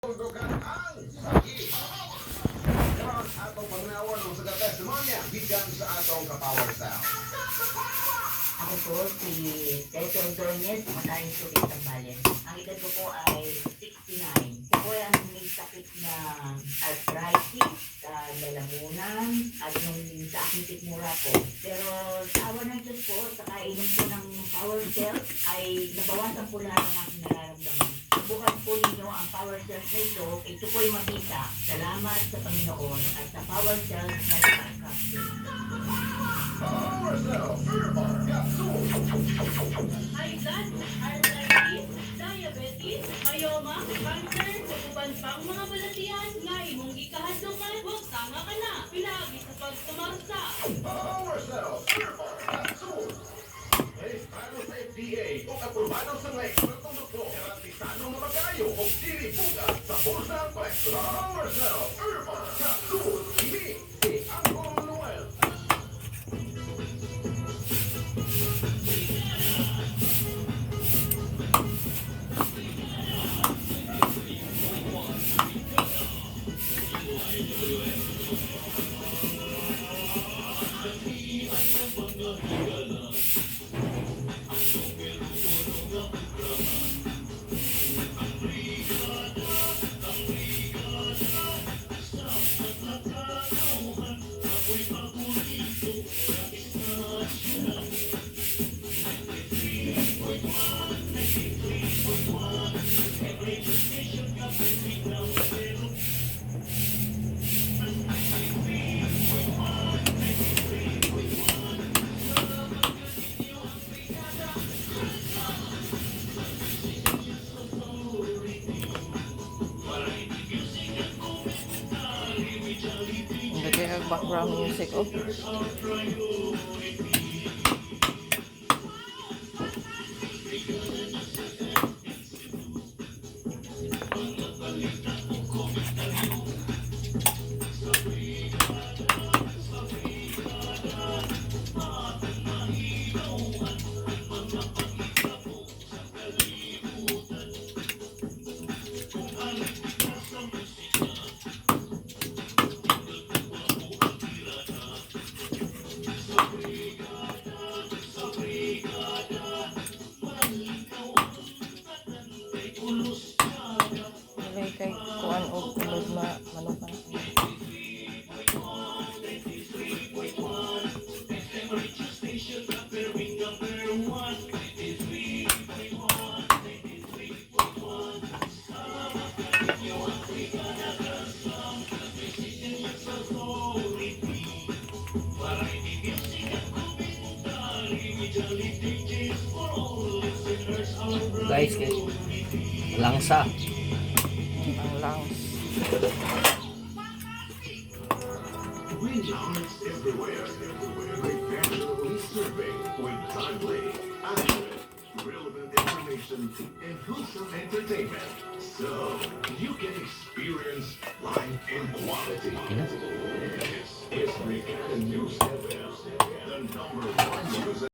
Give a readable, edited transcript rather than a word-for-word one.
Tuldukan ang sakit. Karon atong paminawon ang sa testimonya gikan sa atong ka-Power Cell. Ako po si Teto Ordonez, Mataring Tubig, Zambales. Ang edad ko po ay 69. Ako po ay ang may sakit na arthritis sa lalamunan at nung sa aking sikmura po. Pero sa awa ng Diyos po, sa kainom po ng Power Cells, ay nabawasan po lahat ng aking nararamdaman. Subukan po ninyo ang Power Cells na ito. Ito po ay mabisa. Salamat sa Panginoon at sa Power Cells na capsule. Power Cell Herbal Capsule. High blood, arthritis, diabetes, myoma, cancer, ug uban pang mga balatian nga imong gikahadlokan, wag tanga ka na. Pinaagi sa pagkamarsa. Power Cell Herbal Capsule. Rehistrado sa FDA o aprobado sa mga ekspertong doktor. Garantisado nga magayo o dili bugat sa bulsa ang cholesterol. Power Cell Herbal Capsule. Ini si Uncle Noel. Hindi kaya background music, oh. Dili kay kuan og ulod ma manukan. Guys, guys. Langsa. Ang lungs. Reach hearts everywhere. Professionally serving with timely, accurate, relevant information and wholesome entertainment. So you can experience life in quality. Okay na. This is Brigada News FM, the number one news